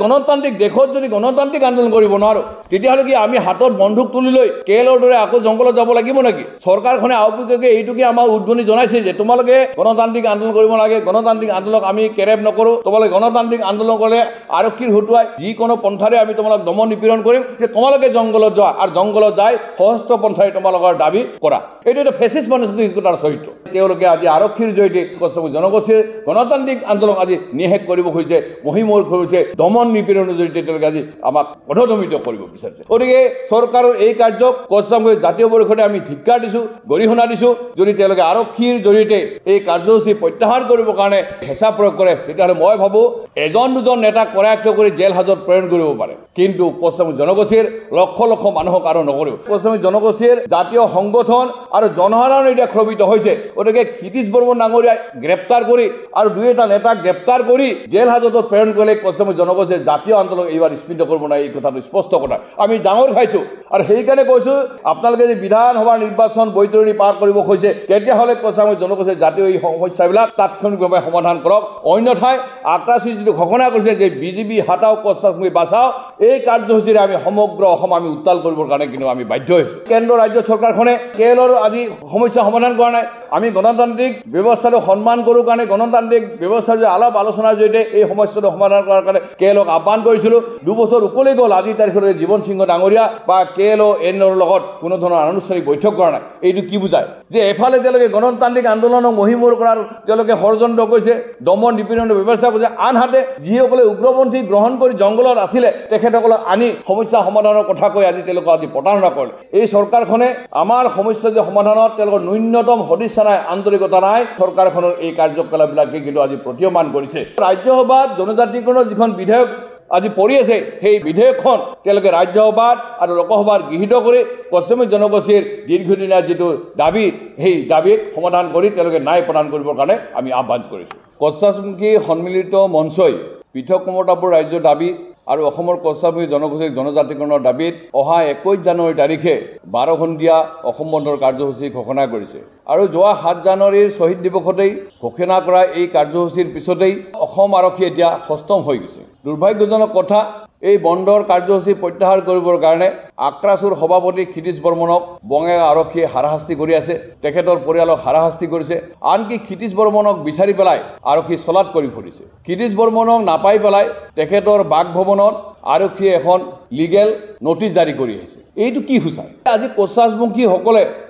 গণতান্ত্ৰিক দেশত যদি গণতান্ত্ৰিক আন্দোলন কৰিব নোৱাৰোঁ, তেতিয়াহ'লে কি আমি হাতত বন্দুক তুলি লৈ কেলৰ দৰে আকৌ জংঘলত যাব লাগিব নেকি? চৰকাৰখনে আওপকীয়াকৈ এইটোকে আমাৰ উদ্গনি জনাইছে যে তোমালোকে গণতান্ত্ৰিক আন্দোলন কৰিব লাগে, গণতান্ত্ৰিক আন্দোলনক আমি কেৰেপ নকৰোঁ, তোমালোকে গণতান্ত্ৰিক আন্দোলন কৰিলে আৰক্ষীৰ হতুৱাই যিকোনো পন্থাৰে আমি তোমালোক দমন নিপীড়ন কৰিম, যে তোমালোকে জংঘলত যোৱা আৰু জংঘলত যাই সশস্ত্ৰ পন্থাৰে তোমালোকৰ দাবী কৰা। এইটো এটা ফেচিষ্ট মানসিকতাৰ চৰিত্ৰ। তেওঁলোকে আজি আৰক্ষীৰ জৰিয়তে কোচ জনগোষ্ঠীৰ গণতান্ত্ৰিক আন্দোলন আজি নিশেষ কৰিব খুজিছে, মহিমূৰ কৰিছে, দমন নিপীড়নৰ জৰিয়তে তেওঁলোকে আজি আমাক অধদমিত কৰিব বিচাৰিছে। গতিকে চৰকাৰৰ এই কাৰ্যক কোচ জাতীয় পৰিষদে আমি ধিক্কাৰ দিছোঁ, গৰিহণা দিছোঁ। যদি তেওঁলোকে আৰক্ষীৰ জৰিয়তে এই কাৰ্যসূচী প্ৰত্যাহাৰ কৰিবৰ কাৰণে হেঁচা প্ৰয়োগ কৰে, তেতিয়াহ'লে মই ভাবোঁ এজন দুজন নেতাক কৰায়ত্ব কৰি জেল হাজত প্ৰেৰণ কৰিব পাৰে, কিন্তু কোচ জনগোষ্ঠীৰ লক্ষ লক্ষ মানুহক আৰু নকৰিব। কোচ জনগোষ্ঠীৰ জাতীয় সংগঠন আৰু জনসাধাৰণ এতিয়া ক্ষোভিত হৈছে। গতিকে ক্ষিতীশ বৰ্মন ডাঙৰীয়াই গ্ৰেপ্তাৰ কৰি আৰু দুই এটা নেতাক গ্ৰেপ্তাৰ কৰি জেল হাজতত প্ৰেৰণ কৰিলে কোচ জনগোষ্ঠীৰ জাতীয় আন্দোলন এইবাৰ স্পীড কৰিব নাই, এই কথাটো স্পষ্ট কথা। আমি ডাঙৰ খাইছোঁ আৰু সেইকাৰণে কৈছোঁ, আপোনালোকে যে বিধানসভাৰ নিৰ্বাচন বৈতৰণি পাৰ কৰিব খুজিছে, তেতিয়াহ'লে কোচ জনগোষ্ঠীৰ জাতীয় এই সমস্যাবিলাক তাৎক্ষণিকভাৱে সমাধান কৰক। অন্যথাই আক্ৰাছুই যিটো ঘোষণা কৰিছে যে বিজেপি হাতাও কোচ বাচাও, এই কাৰ্যসূচীৰে আমি সমগ্ৰ অসম আমি উত্তাল কৰিবৰ কাৰণে কিন্তু আমি বাধ্য হৈছোঁ। কেন্দ্ৰ ৰাজ্য চৰকাৰখনে কেলৰ আজি সমস্যা সমাধান কৰা নাই। আমি গণতান্ত্ৰিক ব্যৱস্থাটো সন্মান কৰোঁ কাৰণে গণতান্ত্ৰিক ব্যৱস্থাৰ যে আলাপ আলোচনাৰ জৰিয়তে এই সমস্যাটো সমাধান কৰাৰ কাৰণে কেলক আহ্বান কৰিছিলোঁ। 2 বছৰ উকলি গ'ল, আজিৰ তাৰিখলৈ জীৱন সিংহ ডাঙৰীয়া বা কে এল অ' এনৰ লগত কোনো ধৰণৰ আনুষ্ঠানিক বৈঠক কৰা নাই। এইটো কি বুজায় যে এফালে তেওঁলোকে গণতান্ত্ৰিক আন্দোলনক মহিমূৰ কৰাৰ তেওঁলোকে ষড়যন্ত্ৰ কৰিছে, দমন নিপীড়নৰ ব্যৱস্থা কৰিছে, আনহাতে যিসকলে উগ্ৰপন্থী গ্ৰহণ কৰি জংঘলত আছিলে তেখেতসকলক আনি সমস্যা সমাধানৰ কথা কৈ আজি তেওঁলোকক আজি প্ৰতাৰণা কৰিলে। এই চৰকাৰখনে আমাৰ সমস্যা যে সমাধানত তেওঁলোকৰ ন্যূনতম সদিচ্ছা নাই, আন্তৰিকতা নাই। চৰকাৰখনৰ এই কাৰ্যকলাপবিলাকে কিন্তু আজি প্ৰতীয়মান কৰিছে। ৰাজ্যসভাত জনজাতিকৰণৰ যিখন বিধেয়ক আজি পৰি আছে, সেই বিধেয়কখন তেওঁলোকে ৰাজ্যসভাত আৰু লোকসভাত গৃহীত কৰি পশ্চিমী জনগোষ্ঠীৰ দীৰ্ঘদিনীয়া যিটো দাবী, সেই দাবীক সমাধান কৰি তেওঁলোকে ন্যায় প্ৰদান কৰিবৰ কাৰণে আমি আহ্বান কৰিছোঁ। কোচ ৰাজবংশী সন্মিলিত মঞ্চই পৃথক কমতাপুৰ ৰাজ্যৰ দাবী আৰু অসমৰ কোচ ৰাজবংশী জনগোষ্ঠীক জনজাতিকৰণৰ দাবীত অহা 21 জানুৱাৰী তাৰিখে 12 ঘণ্টীয়া অসম বন্ধৰ কাৰ্যসূচী ঘোষণা কৰিছে। আৰু যোৱা 7 জানুৱাৰীৰ শ্বহীদ দিৱসতেই ঘোষণা কৰা এই কাৰ্যসূচীৰ পিছতেই অসম আৰক্ষী এতিয়া সষ্টম হৈ গৈছে। দুৰ্ভাগ্যজনক কথা, এই বন্ধৰ কাৰ্যসূচী প্ৰত্যাহাৰ কৰিবৰ কাৰণে আক্ৰাছুৰ সভাপতি ক্ষিতীশ বৰ্মনক বঙাইগাঁও আৰক্ষীয়ে হাৰাশাস্তি কৰি আছে, তেখেতৰ পৰিয়ালক হাৰাশাস্তি কৰিছে। আনকি ক্ষিতীশ বৰ্মনক বিচাৰি পেলাই আৰক্ষী চলাথ কৰি ফুৰিছে। ক্ষিতীশ বৰ্মনক নাপাই পেলাই তেখেতৰ বাসভৱনত আৰক্ষীয়ে এখন লিগেল নটিচ জাৰি কৰি আহিছে। এইটো কি সূচায়? আজি কোচ ৰাজবংশীসকলে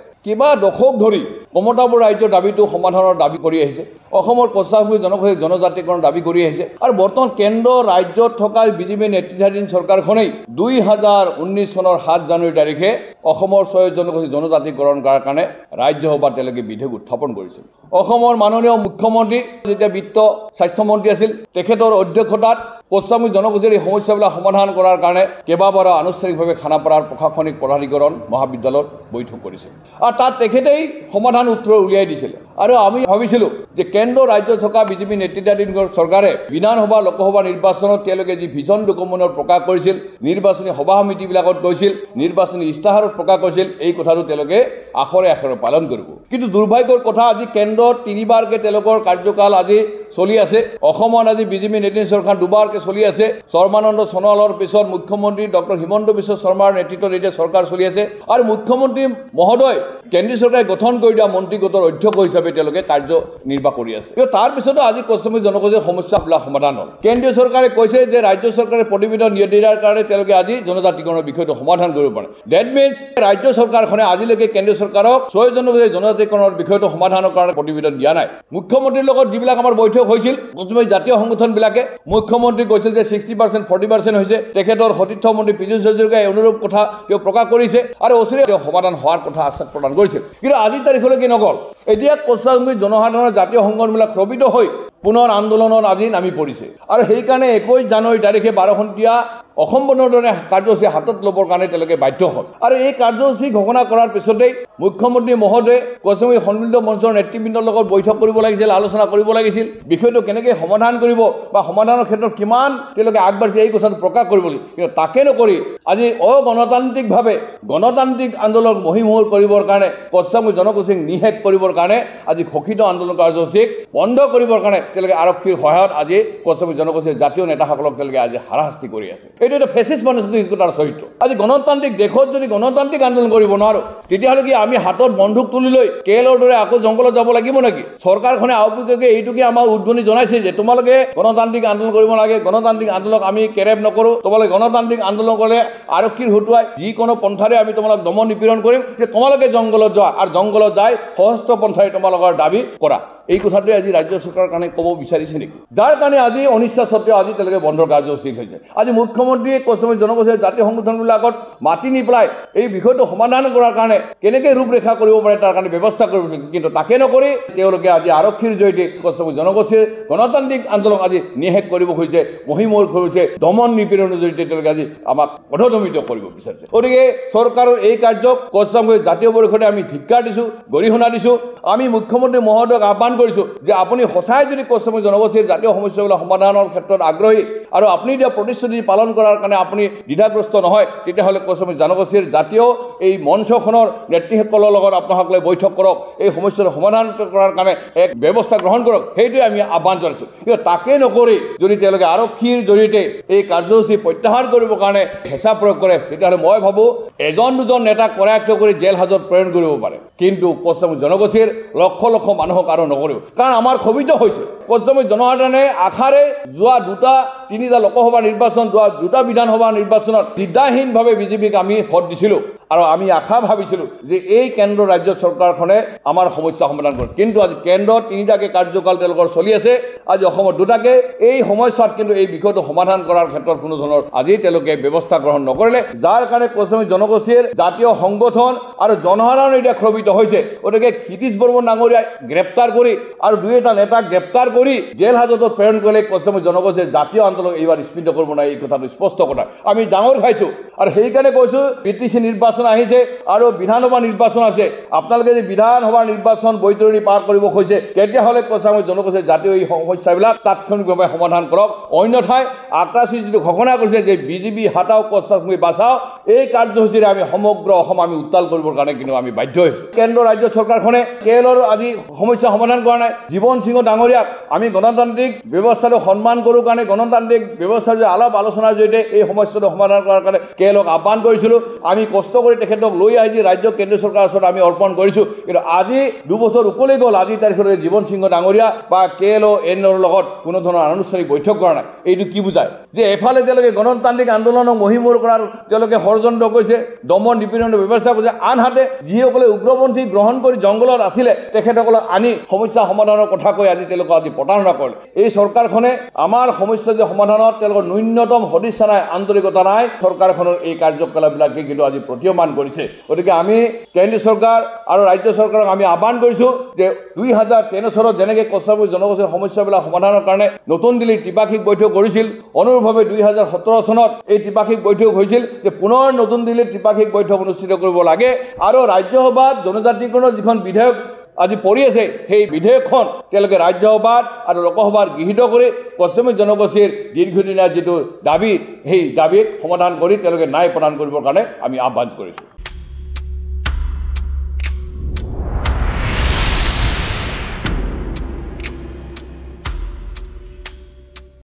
কেইবা দশক ধৰি কমতাপুৰ ৰাজ্যৰ দাবীটো সমাধানৰ দাবী কৰি আহিছে, অসমৰ কোচ ৰাজবংশী জনগোষ্ঠীৰ জনজাতিকৰণ দাবী কৰি আহিছে। আৰু বৰ্তমান কেন্দ্ৰ ৰাজ্যত থকা বিজেপি নেতৃত্বাধীন চৰকাৰখনেই 2019 চনৰ 7 জানুৱাৰী তাৰিখে অসমৰ ছয় জনগোষ্ঠী জনজাতিকৰণ কৰাৰ কাৰণে ৰাজ্যসভাত তেওঁলোকে বিধেয়ক উত্থাপন কৰিছিল। অসমৰ মাননীয় মুখ্যমন্ত্ৰী যেতিয়া বিত্ত স্বাস্থ্যমন্ত্ৰী আছিল, তেখেতৰ অধ্যক্ষতাত কোচ ৰাজবংশী জনগোষ্ঠীৰ এই সমস্যাবিলাক সমাধান কৰাৰ কাৰণে কেইবাবাৰো আনুষ্ঠানিকভাৱে খানাপাৰাৰ প্ৰশাসনিক প্ৰাধিকৰণ মহাবিদ্যালয়ত বৈঠক কৰিছিল আৰু তাত তেখেতেই সমাধান উত্তৰ উলিয়াই দিছিল। আৰু আমি ভাবিছিলোঁ যে কেন্দ্ৰ ৰাজ্যত থকা বিজেপি নেতৃত্বাধীন চৰকাৰে বিধানসভা লোকসভা নিৰ্বাচনত তেওঁলোকে যি ভিজন ডকুমেণ্টত প্ৰকাশ কৰিছিল, নিৰ্বাচনী সভা সমিতিবিলাকত কৈছিল, নিৰ্বাচনী ইস্তাহাৰত প্ৰকাশ কৰিছিল, এই কথাটো তেওঁলোকে আখৰে আখৰে পালন কৰিব। কিন্তু দুৰ্ভাগ্যৰ কথা, আজি কেন্দ্ৰত তিনিবাৰকৈ তেওঁলোকৰ কাৰ্যকাল আজি চলি আছে, অসমত আজি বিজেপি নেতৃত্ব চৰকাৰ দুবাৰকৈ চলি আছে। সৰ্বানন্দ সোণোৱালৰ পিছত মুখ্যমন্ত্ৰী ডক্টৰ হিমন্ত বিশ্ব শৰ্মাৰ নেতৃত্বত এতিয়া চৰকাৰ চলি আছে আৰু মুখ্যমন্ত্ৰী মহোদয় কেন্দ্ৰীয় চৰকাৰে গঠন কৰি দিয়া মন্ত্ৰীগোটৰ অধ্যক্ষ হিচাপে তেওঁলোকে কাৰ্যনিৰ্বাহ কৰি আছে। কিন্তু তাৰপিছতো আজি কোচ ৰাজবংশী জনগোষ্ঠীৰ সমস্যাবিলাক সমাধান হ'ল। কেন্দ্ৰীয় চৰকাৰে কৈছে যে ৰাজ্য চৰকাৰে প্ৰতিবেদন নিদিয়াৰ কাৰণে তেওঁলোকে আজি জনজাতিকৰণৰ বিষয়টো সমাধান কৰিব পাৰে। That means ৰাজ্য চৰকাৰখনে আজিলৈকে কেন্দ্ৰীয় চৰকাৰক ছয় জনগোষ্ঠীৰ জনজাতিকৰণৰ বিষয়টো সমাধানৰ কাৰণে প্ৰতিবেদন দিয়া নাই। মুখ্যমন্ত্ৰীৰ লগত যিবিলাক আমাৰ বৈঠক হৈছিল, প্ৰথমে জাতীয় সংগঠনবিলাকে মুখ্যমন্ত্ৰী কৈছিল যে 60%, 40% হৈছে। তেখেতৰ সতীৰ্থ মন্ত্ৰী পীযুষ হাজৰিকাই অনুৰূপ কথা তেওঁ প্ৰকাশ কৰিছে আৰু অচিৰে তেওঁ সমাধান হোৱাৰ কথা আশ্বাস প্ৰদান কৰিছিল। কিন্তু আজিৰ তাৰিখলৈকে নগ'ল। এতিয়া কোচ ৰাজবংশী জনসাধাৰণৰ জাতীয় সংগঠনবিলাক ক্ষোভিত হৈ পুনৰ আন্দোলনত আজি নামি পৰিছে আৰু সেইকাৰণে 21 জানুৱাৰী তাৰিখে 12 ঘণ্টীয়া অসম বন্ধৰ দৰে কাৰ্যসূচী হাতত ল'বৰ কাৰণে তেওঁলোকে বাধ্য হ'ল। আৰু এই কাৰ্যসূচী ঘোষণা কৰাৰ পিছতেই মুখ্যমন্ত্ৰী মহোদয়ে কোচবিহাৰী সন্মিলিত মঞ্চৰ নেতৃবৃন্দৰ লগত বৈঠক কৰিব লাগিছিল, আলোচনা কৰিব লাগিছিল, বিষয়টো কেনেকৈ সমাধান কৰিব বা সমাধানৰ ক্ষেত্ৰত কিমান তেওঁলোকে আগবাঢ়িছে এই কথাটো প্ৰকাশ কৰিব লাগিছিল। কিন্তু তাকে নকৰি আজি অগণতান্ত্ৰিকভাৱে গণতান্ত্ৰিক আন্দোলন মহিমহুৰ কৰিবৰ কাৰণে, কোচবিহাৰী জনগোষ্ঠীক নিশেষ কৰিবৰ কাৰণে আজি ঘোষিত আন্দোলন কাৰ্যসূচীক বন্ধ কৰিবৰ কাৰণে তেওঁলোকে আৰক্ষীৰ সহায়ত আজি কোচবিহাৰী জনগোষ্ঠীৰ জাতীয় নেতাসকলক তেওঁলোকে আজি হাৰাশাস্তি কৰি আছে। এইটো এটা ফেচিষ্ট মানসিকতাৰ চৰিত্ৰ। আজি গণতান্ত্ৰিক দেশত যদি গণতান্ত্ৰিক আন্দোলন কৰিব নোৱাৰোঁ, তেতিয়াহ'লে কি আমি হাতত বন্দুক তুলি লৈ কেলৰ দৰে আকৌ জংঘলত যাব লাগিব নেকি? চৰকাৰখনে আওপকীয়াকৈ এইটোকে আমাৰ উদ্গনি জনাইছে যে তোমালোকে গণতান্ত্ৰিক আন্দোলন কৰিব লাগে, গণতান্ত্ৰিক আন্দোলনক আমি কেৰেপ নকৰোঁ, তোমালোকে গণতান্ত্ৰিক আন্দোলন কৰিলে আৰক্ষীৰ হতুৱাই যিকোনো পন্থাৰে আমি তোমালোক দমন নিপীড়ন কৰিম, যে তোমালোকে জংঘলত যোৱা আৰু জংঘলত যাই সশস্ত্ৰ পন্থাৰে তোমালোকৰ দাবী কৰা। এই কথাটোৱে আজি ৰাজ্য চৰকাৰৰ কাৰণে ক'ব বিচাৰিছে নেকি? যাৰ কাৰণে আজি অনিচ্ছা সত্ত্বেও আজি তেওঁলোকে বন্ধৰ কাৰ্যসূচী হৈছে। আজি মুখ্যমন্ত্ৰীয়ে কোচবিহাৰী জনগোষ্ঠীৰ জাতীয় সংগঠনবিলাকত মাতি নি পেলাই এই বিষয়টো সমাধান কৰাৰ কাৰণে কেনেকৈ ৰূপৰেখা কৰিব পাৰে তাৰ কাৰণে ব্যৱস্থা কৰিব, কিন্তু তাকে নকৰি তেওঁলোকে আজি আৰক্ষীৰ জৰিয়তে কোচবিহাৰী জনগোষ্ঠীৰ গণতান্ত্ৰিক আন্দোলন আজি নিশেষ কৰিব খুজিছে, মহিমূৰ কৰিছে, দমন নিপীড়নৰ জৰিয়তে তেওঁলোকে আজি আমাক অধদমিত কৰিব বিচাৰিছে। গতিকে চৰকাৰৰ এই কাৰ্যক কোচবিহাৰী জাতীয় পৰিষদে আমি ধিক্কাৰ দিছোঁ, গৰিহণা দিছোঁ। আমি মুখ্যমন্ত্ৰী মহোদয়ক আহ্বান কৰিছোঁ যে আপুনি সঁচাই যদি কোচবিহাৰী জনগোষ্ঠীৰ জাতীয় সমস্যাবিলাক সমাধানৰ ক্ষেত্ৰত আগ্ৰহী আৰু আপুনি দিয়া প্ৰতিশ্ৰুতি পালন কৰাৰ কাৰণে আপুনি দ্বিধাগ্ৰস্ত নহয়, তেতিয়াহ'লে কোচবিহাৰী জনগোষ্ঠীৰ জাতীয় এই মঞ্চখনৰ নেতৃসকলৰ লগত আপোনাসকলে বৈঠক কৰক, এই সমস্যাৰ সমাধান কৰাৰ কাৰণে এক ব্যৱস্থা গ্ৰহণ কৰক, সেইটোৱে আমি আহ্বান জনাইছোঁ। কিন্তু তাকে নকৰি যদি তেওঁলোকে আৰক্ষীৰ জৰিয়তে এই কাৰ্যসূচী প্ৰত্যাহাৰ কৰিবৰ কাৰণে হেঁচা প্ৰয়োগ কৰে, তেতিয়াহ'লে মই ভাবোঁ এজন দুজন নেতাক কৰায়ত্ব কৰি জেল হাজত প্ৰেৰণ কৰিব পাৰে, কিন্তু কোচবিহাৰী জনগোষ্ঠীৰ লক্ষ লক্ষ মানুহক আৰু নকৰিব। কাৰণ আমাৰ ক্ষোভিত হৈছে কোচবিহাৰী জনসাধাৰণে আশাৰে যোৱা দুটা তিনিটা লোকসভা নিৰ্বাচন, যোৱা দুটা বিধানসভা নিৰ্বাচনত দ্বিধাহীনভাৱে বিজেপিক আমি ভোট দিছিলোঁ আৰু আমি আশা ভাবিছিলোঁ যে এই কেন্দ্ৰ ৰাজ্য চৰকাৰখনে আমাৰ সমস্যা সমাধান কৰিব। কিন্তু আজি কেন্দ্ৰত তিনিটাকে কাৰ্যকাল তেওঁলোকৰ চলি আছে, আজি অসমত দুটাকে। এই সময়ছোৱাত কিন্তু এই বিষয়টো সমাধান কৰাৰ ক্ষেত্ৰত কোনো ধৰণৰ আজি তেওঁলোকে ব্যৱস্থা গ্ৰহণ নকৰিলে, যাৰ কাৰণে কোচবিহাৰী জনগোষ্ঠীৰ জাতীয় সংগঠন আৰু জনসাধাৰণ এতিয়া ক্ষোভিত হৈছে। গতিকে ক্ষিতীশ বৰ্মন ডাঙৰীয়াই গ্ৰেপ্তাৰ কৰি আৰু দুই এটা নেতাক গ্ৰেপ্তাৰ কৰি জেল হাজতত প্ৰেৰণ কৰিলে কোচবিহাৰী জনগোষ্ঠীৰ জাতীয় আন্দোলন এইবাৰ স্পীড কৰিব নাই, এই কথাটো স্পষ্ট কথা। আমি ডাঙৰ খাইছোঁ আৰু সেইকাৰণে কৈছোঁ বি টি চি নিৰ্বাচন আহিছে আৰু বিধানসভা নিৰ্বাচন আছে। আপোনালোকে যদি বিধানসভা নিৰ্বাচন বৈতৰণি পাৰ কৰিব খুজিছে, তেতিয়াহ'লে কোচবিহাৰী জনগোষ্ঠীৰ জাতীয় এই সমস্যাবিলাক তাৎক্ষণিকভাৱে সমাধান কৰক। অন্যথাই আক্ৰাছুই যিটো ঘোষণা কৰিছে যে বিজেপি হাতাও কোচবিহাৰী বাচাও, এই কাৰ্যসূচীৰে আমি সমগ্ৰ অসম আমি উত্তাল কৰিবৰ কাৰণে কিন্তু আমি বাধ্য হৈছোঁ। কেন্দ্ৰ ৰাজ্য চৰকাৰখনে কেলৰ আজি সমস্যা সমাধান কৰা নাই। জীৱন সিংহ ডাঙৰীয়াক আমি গণতান্ত্ৰিক ব্যৱস্থাটো সন্মান কৰোঁ কাৰণে, গণতান্ত্ৰিক ব্যৱস্থাৰ যে আলাপ আলোচনাৰ জৰিয়তে এই সমস্যাটো সমাধান কৰাৰ কাৰণে কেলক আহ্বান কৰিছিলোঁ। আমি কষ্ট কৰি তেখেতক লৈ আহি ৰাজ্য কেন্দ্ৰীয় চৰকাৰৰ ওচৰত আমি অৰ্পণ কৰিছোঁ। কিন্তু আজি দুবছৰ উকলি গ'ল, আজিৰ তাৰিখলৈ জীৱন সিংহ ডাঙৰীয়া বা কে এল অ' এনৰ লগত কোনো ধৰণৰ আনুষ্ঠানিক বৈঠক কৰা নাই। এইটো কি বুজায় যে এফালে তেওঁলোকে গণতান্ত্ৰিক আন্দোলনক মহিমূৰ কৰাৰ তেওঁলোকে ষড়যন্ত্ৰ কৰিছে, দমন নিপীড়নৰ ব্যৱস্থা কৰিছে, আনহাতে যিসকলে উগ্ৰপন্থী গ্ৰহণ কৰি জংঘলত আছিলে তেখেতসকলক আনি সমস্যা সমাধানৰ কথা কৈ আজি তেওঁলোকক আজি প্ৰতাৰণা কৰিলে। এই চৰকাৰখনে আমাৰ সমস্যা যে সমাধানত তেওঁলোকৰ ন্যূনতম সদিচ্ছা নাই, আন্তৰিকতা নাই, চৰকাৰখনৰ এই কাৰ্যকলাপবিলাকে কিন্তু আজি প্ৰতীয়মান কৰিছে। গতিকে আমি কেন্দ্ৰীয় চৰকাৰ আৰু ৰাজ্য চৰকাৰক আমি আহ্বান কৰিছোঁ যে 2013 চনত যেনেকৈ কোচবিহাৰী জনগোষ্ঠীৰ সমস্যাবিলাক সমাধানৰ কাৰণে নতুন দিল্লীত ত্ৰিপাক্ষিক বৈঠক কৰিছিল, অনুৰূপভাৱে 2017 চনত এই ত্ৰিপাক্ষিক বৈঠক হৈছিল যে পুনৰ নতুন দিল্লীত ত্ৰিপাক্ষিক বৈঠক অনুষ্ঠিত কৰিব লাগে আৰু ৰাজ্যসভাত জনজাতিকৰণৰ যিখন বিধেয়ক আজি পৰি আছে সেই বিধেয়কখন তেওঁলোকে ৰাজ্যসভাত আৰু লোকসভাত গৃহীত কৰি কোচবিহাৰী জনগোষ্ঠীৰ দীৰ্ঘদিনীয়া যিটো দাবী, সেই দাবীক সমাধান কৰি তেওঁলোকে ন্যায় প্ৰদান কৰিবৰ কাৰণে আমি আহ্বান কৰিছোঁ।